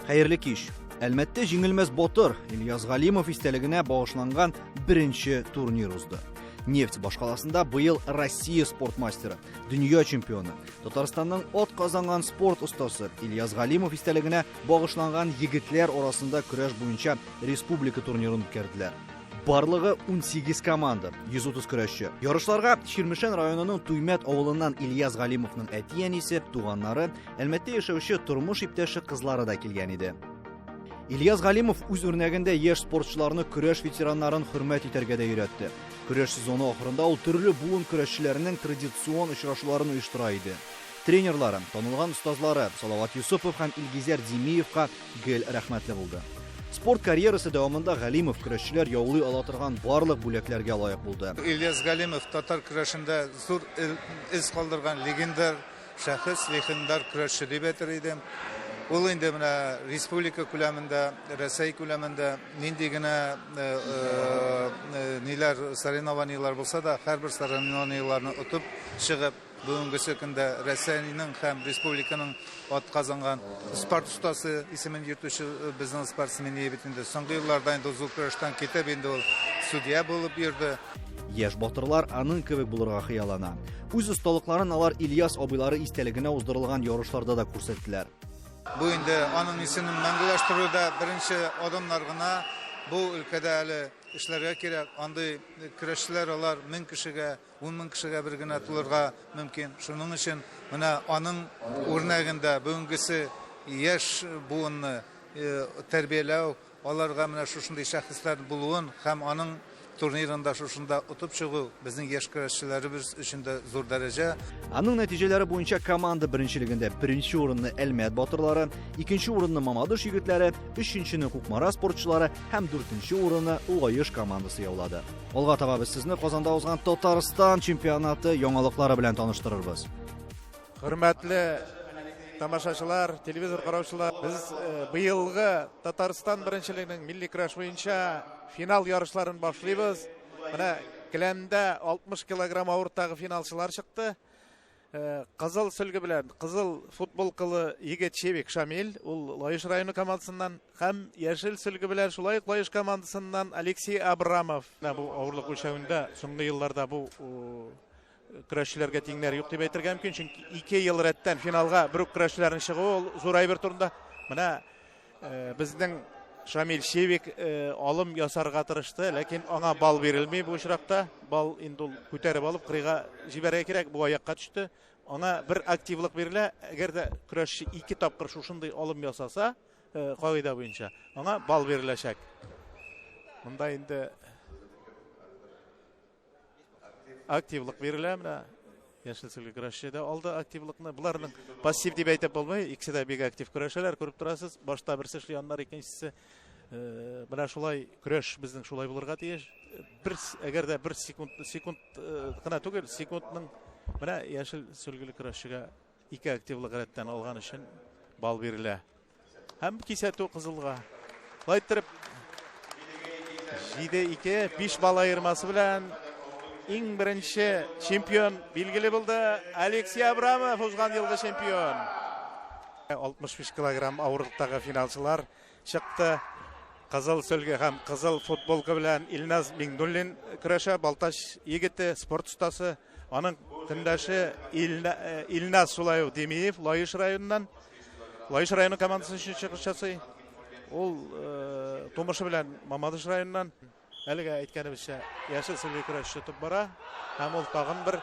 Хәерле кич. Әлмәттә җиңелмәс батыр Ильяс Галимов истәлегенә багышланган беренче турнир узды. Нефть башкаласында быел Россия спорт мастеры, дөнья чемпионы, Татарстанның ат казанган спорт остасы Ильяс Галимов истәлегенә багышланган егетләр арасында көрәш буенча республика турнирын үткәрделәр. Барлыгы 18 команда, 130 көрәшче. Ярышларга Чирмешән районының Туймәт авылыннан Ильяс Галимовның әти-әнисе, туганнары, Әлмәттә яшәүче тормыш иптәше кызлары да килгән иде. Ильяс Галимов үз үрнәгендә яшь спортчыларны көрәш ветераннарын хөрмәт итәргә дә өйрәтте. Көрәш сезоны ахырында ул төрле буын көрәшчеләренең традицион очрашуларын оештыра иде. Тренерлары, танылган остазлары Салават Юсупов һәм Илгизәр Димиевка гел рәхмәтле булды. Спорт карьерасы дәвамында Галимов көрәшчеләр яулый ала торган барлык бүләкләргә лаек булды. Ильяс Галимов татар көрәшендә зур эз калдырган легендар шәхес, легендар көрәшче дип әйтер идем. Ул инде менә республика күләмендә, Рәсәй күләмендә нинди генә э, э, ниләр, соревнованиелар булса да, һәрбер соревнованиеларны отып чыгып, Бүгенгесе көндә Рәсәйнең һәм республиканың атказанган спорт остасы исемен йөртүче безнең спортсмен бит инде. Соңгы елларда инде зур көрәштән китеп инде ул судья булып йөрде. Яшь батырлар аның кебек булырга хыяллана. Үз осталыкларын алар Ильяс абыйлары истәлегенә уздырылган ярышларда да күрсәттеләр. Бу инде аның исемен мәңгеләштерүдә беренче адымнар гына. Бу өлкәдә әле эшләргә кирәк. Андый көрәшчеләр алар 1000 кешегә 10 000 кешегә бер генә тулырга мөмкин. Шуның өчен менә аның үрнәгендә бүгенгесе яшь буынны тәрбияләү, аларга менә шушындый шәхесләр булуын һәм аның турнирында шушында отып чыгу безнең яшь көрәшчеләребез өчен дә зур дәрәҗә. Аның нәтиҗәләре буенча команда беренчелегендә беренче урынны Әлмәт батырлары, икенче урынны Мамадыш егетләре, өченчене Кукмара спортчылары һәм дүртенче урынны Лаеш командасы яулады. Алга таба без сезне Казанда узган Татарстан чемпионаты яңалыклары белән таныштырырбыз. Хөрмәтле тамашачылар, телевизор караучылар, без э, быелгы Татарстан беренчелегенең милли көрәш буенча финал ярышларын башлыйбыз. Менә келәмдә 60 килограмм авырлыктагы финалчылар чыкты. Э, кызыл сөлге белән кызыл футболкалы егет Чевик Шамил, ул Лаеш районы командасыннан, һәм яшел сөлге белән шулай ук Лаеш командасыннан Алексей Абрамов. Менә бу авырлык үлчәвендә соңгы елларда бу көрәшчеләргә тиңнәр юк дип әйтергә мөмкин, чөнки ике ел рәттән финалга бер үк көрәшчеләрнең чыгуы ул зур әйбер турында. Менә Э, безнең Шамил Чевик э, алым ясарга тырышты, ләкин аңа бал бирелми бу очракта. Бал инде ул күтәреп алып кырыйга җибәрергә кирәк, бу аякка төште. Аңа бер активлык бирелә. Әгәр дә көрәшче ике тапкыр шушындый алым ясаса, э, кагыйдә буенча, аңа бал биреләчәк. Монда инде Активлык бирелә менә. Яшел сөлге көрәшче дә алды активлыкны. Боларның пассив дип әйтеп булмый. Икесе дә бик актив көрәшәләр, күреп торасыз. Башта берсе эшли, аннары икенчесе. Э, менә шулай көрәш безнең шулай булырга тиеш. Бер әгәр дә бер секунд секунд э, гына түгел, секундның менә яшел сөлгеле көрәшчегә ике активлык рәттән алган өчен балл бирелә. Һәм кисәтү кызылга. Шулай иттереп 7-2, 5 балл аермасы белән иң беренче чемпион билгеле булды. Алексей Абрамов узган елгы чемпион. 65 килограмм авырлыктагы финалчылар чыкты. Кызыл сөлге һәм кызыл футболка белән Илназ Миңнуллин көрәшә. Балтач егете, спорт остасы. Аның көндәше э, Илназ шулай ук Демиев, Лаеш районыннан. Лаеш районы командасы өчен чыгыш ясый. Ул э, тумышы белән Мамадыш районыннан. Әлегә әйткәнебезчә, яшел сөлге көрәшче тотып бара. Һәм ул тагын бер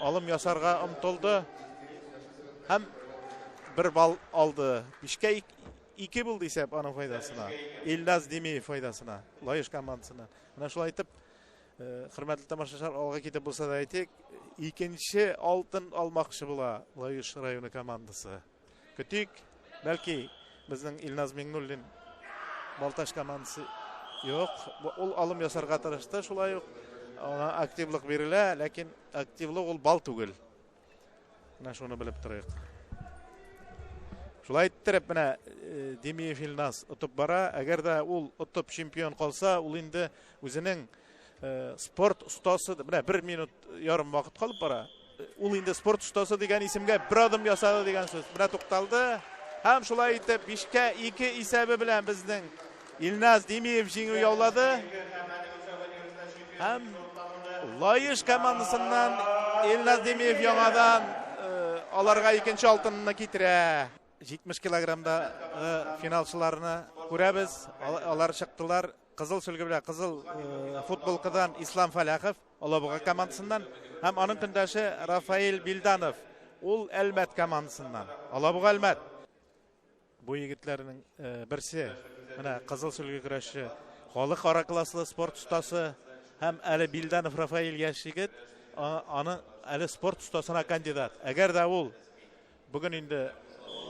алым ясарга омтылды. Һәм бер балл алды. Бишкә ике булды исәп аның файдасына. Илназ Демиев файдасына, Лаеш командасына. Менә шулай итеп, э, хөрмәтле тамашачылар, алга китеп булса да әйтик, икенче алтын алмакчы була Лаеш районы командасы. Көтик, бәлки безнең Илназ Миңнуллин Балтач командасы юк. Ул алым ясарга тырышты, шулай ук аңа активлык бирелә, ләкин активлык ул бал түгел. Менә шуны белеп торыйк. Шулай иттереп, менә э, Демиев Илназ отып бара. Әгәр дә ул отып чемпион калса, ул инде үзенең э, спорт остасы, менә бер минут ярым вакыт калып бара. Ул инде спорт остасы дигән исемгә бер адым ясады дигән сүз. Менә тукталды. Һәм шулай итеп 5-2 исәбе белән безнең Илназ Димиев җиңү яулады. Һәм Лаеш командасыннан Илназ Димиев яңадан аларга икенче алтынны китерә. 70 килограммдагы финалчыларны күрәбез. Алар чыктылар. Кызыл сөлге белән кызыл футболкадан Ислам Фәләхов, Алабуга командасыннан, һәм аның көндәше Рафаэль Билданов, ул Әлмәт командасыннан. Алабуга Әлмәт. Бу егетләрнең берсе менә кызыл сөлге көрәшче, халыкара класслы спорт остасы һәм әле Билданов Рафаэль яшь егет, аны әле спорт остасына кандидат. Әгәр дә ул бүген инде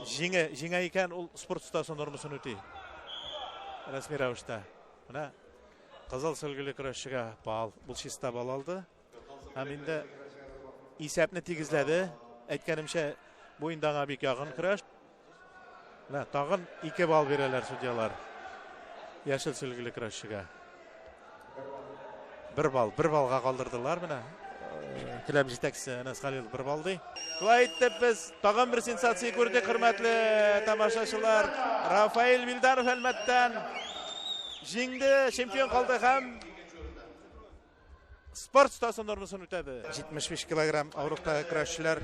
җиңә икән, ул спорт остасы нормасын үти. Рәсми рәвештә. Менә кызыл сөлгеле көрәшчегә бал, бу чиста бал алды. Һәм инде исәпне тигезләде. Әйткәнемчә, бу инде аңа бик якын көрәш. Менә тагын 2 балл бирәләр судьялар. Яшел сөлгеле көрәшчегә. 1 балл, 1 баллга калдырдылар менә. Келәм җитәкчесе Әнәс Халилов 1 балл ди. Шулай итеп без тагын бер сенсация күрдек, хөрмәтле тамашачылар. Рафаэль Вилданов Әлмәттән җиңде, чемпион калды һәм спорт остасы нормасын үтәде. 75 килограмм авырлыктагы көрәшчеләр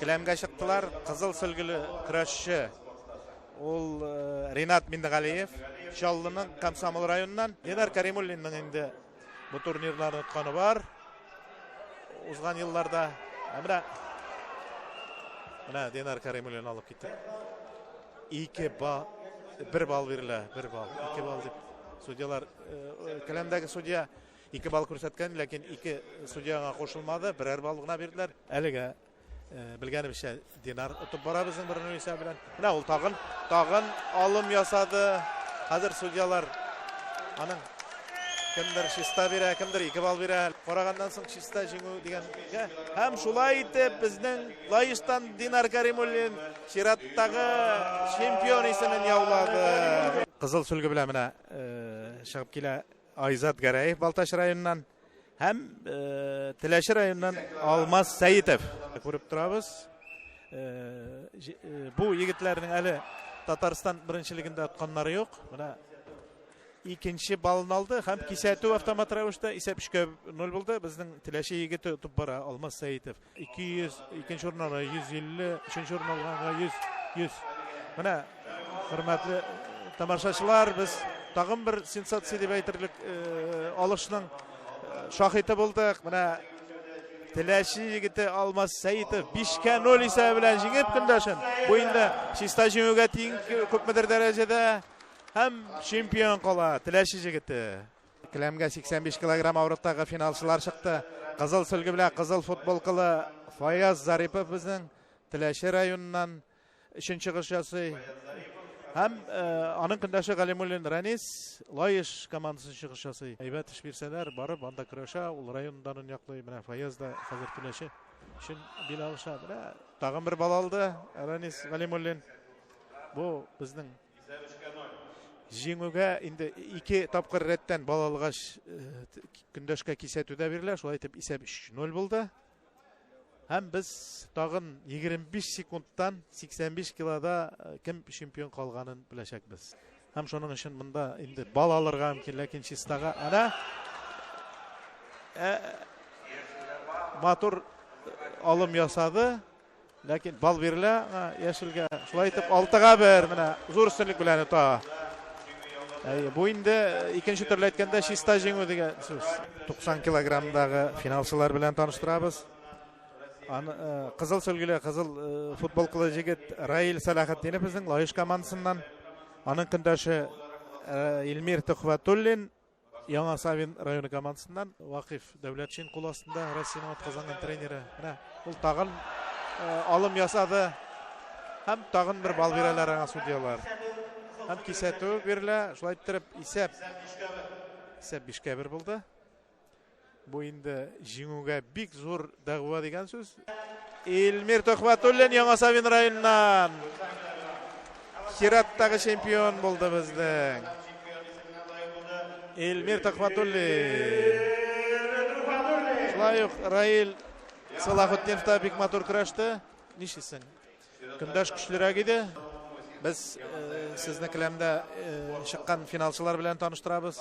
келәмгә чыктылар. Кызыл сөлгеле көрәшче ул Ринат Мингалиев, Чаллының Комсомол районыннан. Ленар Каримуллинның инде бу турнирларны отканы бар. Узган елларда. Ә менә Ленар Каримуллин алып китте. 2 балл, 1 балл бирелә, 1 балл, 2 балл дип судьялар, келәмдәге судья 2 балл күрсәткән, ләкин 2 судьяга кушылмады, берәр балл гына бирделәр. Әлегә белгәнебезчә Динар отып бара безнең бер нөл исәбе белән. Менә ул тагын алым ясады. Хәзер судьялар аның кемдер чиста бирә, кемдер 2 балл бирә. Караганнан соң чиста җиңү дигәнгә. Һәм шулай итеп безнең Лаештан Динар Каримуллин чираттагы чемпион исемен яулады. Кызыл сөлге белән менә чыгып килә Айзат Гәрәев Балтач районыннан һәм Теләче районыннан Алмаз Сәитов. Күреп торабыз. Бу егетләрнең әле Татарстан беренчелегендә отканнары юк. Менә икенче баллын алды һәм кисәтү автомат рәвештә исәп 3-0 булды. Безнең Теләче егете отып бара Алмаз Сәитов. 200, икенче урын алган 150, өченче урын алганга 100, 100. Менә хөрмәтле тамашачылар, без тагын бер сенсация дип әйтерлек алышның шаһиты булдык. Менә Теләче егете Алмаз Сәитов 5-0 исәбе белән җиңеп көндәшен. Бу инде чиста җиңүгә тиң күпмедер дәрәҗәдә һәм чемпион кала Теләче егете. Келәмгә 85 килограмм авырлыктагы финалчылар чыкты. Кызыл сөлге белән кызыл футболкалы Фаяз Зарипов безнең Теләче районыннан өченче чыгыш ясый. Һәм аның көндәше Галимуллин Ранис Лаеш командасы чыгыш ясый. Әйбәт эш бирсәләр, барып анда көрәшә, ул район данын яклый. Менә Фаяз да хәзер Теләче өчен бил алыша. Менә тагын бер балл алды Ранис Галимуллин. Бу безнең җиңүгә инде 2 тапкыр рәттән балл алгач, көндәшкә кисәтү дә бирелә. Шулай итеп исәп 3-0 булды. Һәм без тагын 25 секундтан 85 килода кем чемпион калганын беләчәкбез. Һәм шуның өчен монда инде балл алырга мөмкин, ләкин чистага әнә матур алым ясады, ләкин балл бирелә яшелгә. Шулай итеп 6-1 менә зур өстенлек белән ота. Әйе, бу инде икенче төрле әйткәндә чиста җиңү дигән сүз. 90 килограммдагы финалчылар белән таныштырабыз. Аны кызыл сөлгеле, кызыл футболкалы җегет Раил Сәлахетдинов безнең Лаеш командасыннан. Аның көндәше Илмир Төхвәтуллин Яңа Савин районы командасыннан. Вакыйф Дәүләтшин кул астында Россиянең атказанган тренеры. Менә ул тагын алым ясады. Һәм тагын бер балл бирәләр аңа судьялар. Һәм кисәтү бирелә. Шулай иттереп исәп 5-1 булды. Бу инде җиңүгә бик зур дәгъва дигән сүз. Илмир Төхвәтуллин Яңа Савин районыннан чираттагы чемпион булды безнең. Илмир Төхвәтуллин. Шулай ук Раил Салахутдинов та бик матур көрәште. Нишлисең? Көндәш көчлерәк иде. Без сезне келәмдә чыккан финалчылар белән таныштырабыз.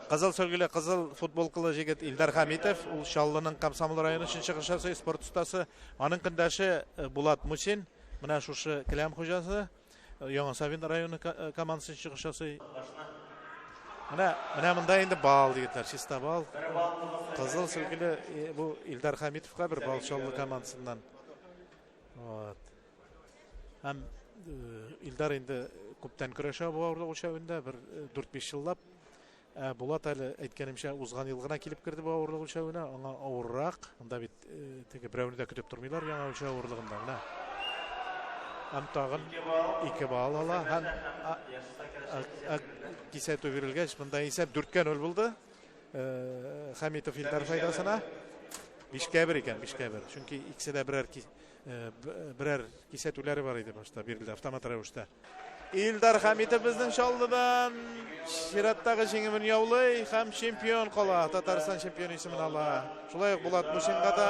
Кызыл сөлгеле, кызыл футболкалы җегет Илдар Хәмитов, ул Чаллының Комсомол районы өчен чыгыш ясый, спорт остасы. Аның көндәше Булат Мусин, менә шушы келәм хуҗасы, Яңа Савин районы командасы өчен чыгыш ясый. Менә, менә монда инде бал, егетләр, чиста бал. Кызыл сөлгеле бу Илдар Хәмитовка бер бал Чаллы командасыннан. Вот. Һәм Илдар инде күптән көрәшә бу авырлык үлчәвендә, бер 4-5 еллап. Ә Булат әле, әйткәнемчә, узган ел гына килеп керде бу авырлык үлчәвенә, аңа авыррак. Монда бит теге берәүне дә көтеп тормыйлар яңа үлчәү авырлыгында. Менә. Һәм тагын 2 балл ала һәм кисәтү бирелгәч, монда исәп 4-кә 0 булды. Хәмитов Илдар файдасына. 5-кә 1 икән, 5-кә 1. Чөнки икесе дә берәр берәр кисәтүләре бар иде башта бирелде автомат рәвештә. Илдар Хәмитов безнең Чаллыдан чираттагы җиңүен яулый һәм чемпион кала, Татарстан чемпионы исемен ала. Шулай ук Булат Мусинга да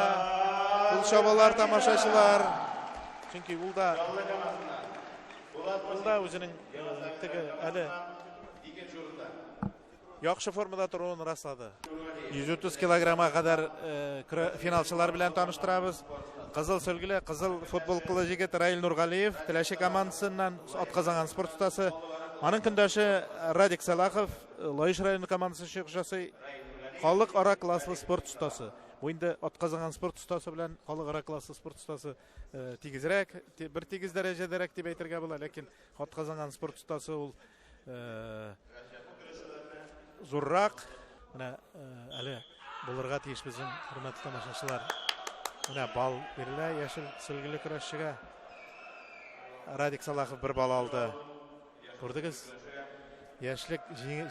кул чабалар тамашачылар. Чөнки ул да ул да үзенең теге әле яхшы формада торуын раслады. 130 килограммга кадәр финалчылар белән таныштырабыз. Кызыл сөлгеле, кызыл футболкалы җегет Раил Нургалиев, Теләче командасыннан атказанган спорт остасы. Аның көндәше Радик Салахов, Лаеш районы командасы чыгыш ясый. Халыкара класслы спорт остасы. Бу инде атказанган спорт остасы белән халыкара класслы спорт остасы тигезрәк, бер тигез дәрәҗәдәрәк дип әйтергә була, ләкин атказанган спорт остасы ул зуррак. Менә әле булырга тиеш безнең хөрмәтле тамашачылар. Менә бал бирелә яшел сөлгеле көрәшчегә. Радик Салахов бер бал алды. Күрдегез? Яшьлек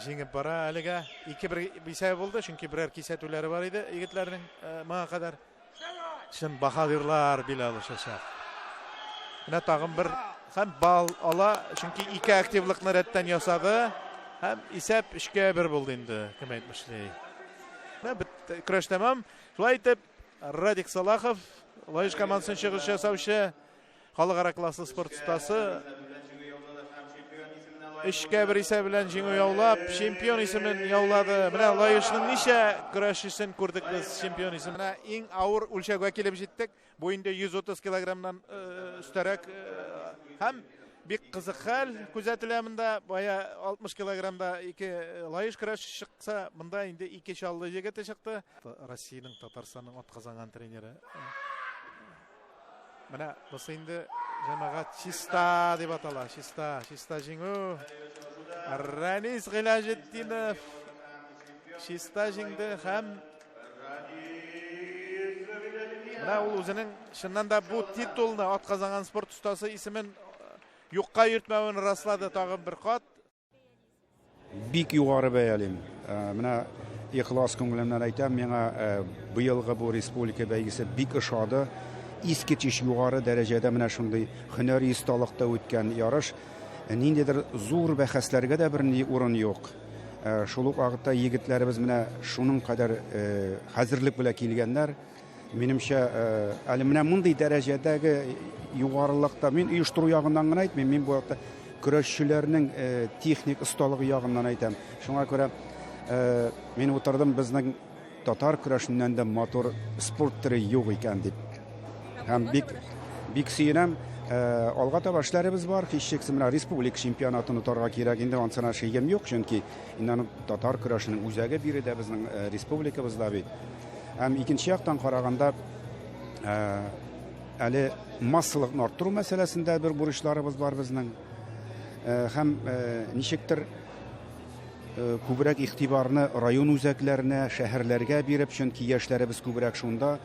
җиңеп бара әлегә. 2-1 исәбе булды, чөнки берәр кисәтүләре бар иде егетләрнең моңа кадәр. Чын баһадирлар бил алышачак. Менә тагын бер һәм бал ала, чөнки ике активлыкны рәттән ясады. Һәм исәп 3-1 булды инде, кем әйтмешли. Менә бетте, көрәш тәмам. Шулай итеп, Радик Салахов, Лаеш командасын чыгыш ясаучы, халыкара класслы спорт остасы, 3-1 исәп белән җиңү яулап, чемпион исемен яулады. Менә Лаешның ничә көрәшчесен күрдек без чемпион исемен. Менә иң авыр үлчәүгә килеп җиттек. Бу инде 130 килограммнан өстәрәк. Һәм бик кызык хәл күзәтелә монда. Бая 60 килограммда ике Лаеш көрәшче чыкса, монда инде ике Чаллы егете чыкты. Россиянең, Татарстанның атказанган тренеры. Менә бусы инде җәмәгать чиста дип атала. Чиста, чиста җиңү. Ранис Гыйләҗетдинов чиста җиңде һәм менә ул үзенең чыннан да бу титулны атказанган спорт остасы исемен юкка йөртмәвен раслады тагын бер кат. Бик югары бәялим. Менә ихлас күңелемнән әйтәм, миңа быелгы бу республика бәйгесе бик ошады. Искитчеш югары дәрәҗәдә менә шундый һөнәри осталыкта үткән ярыш. Ниндидер зур бәхәсләргә дә бернинди урын юк. Шул ук вакытта егетләребез менә шуның кадәр хәзерлек белән килгәннәр. Минемчә, әле менә мондый дәрәҗәдәге югарылыкта мин оештыру ягыннан гына әйтмим, мин бу якта көрәшчеләрнең техник осталыгы ягыннан әйтәм. Шуңа күрә мин утырдым, безнең татар көрәшеннән дә матур спорт төре юк икән дип. Һәм бик, бик сөенәм. Алга таба эшләребез бар, һичшиксез менә республика чемпионатын отарга кирәк. Инде ансына шигем юк, чөнки инде аның татар көрәшенең үзәге биредә безнең республикабызда бит. Һәм икенче яктан караганда, әле массалыкны арттыру мәсьәләсендә бер бурычларыбыз бар безнең. Һәм ничектер күбрәк игътибарны район үзәкләренә, шәһәрләргә биреп, чөнки яшьләребез күбрәк шунда.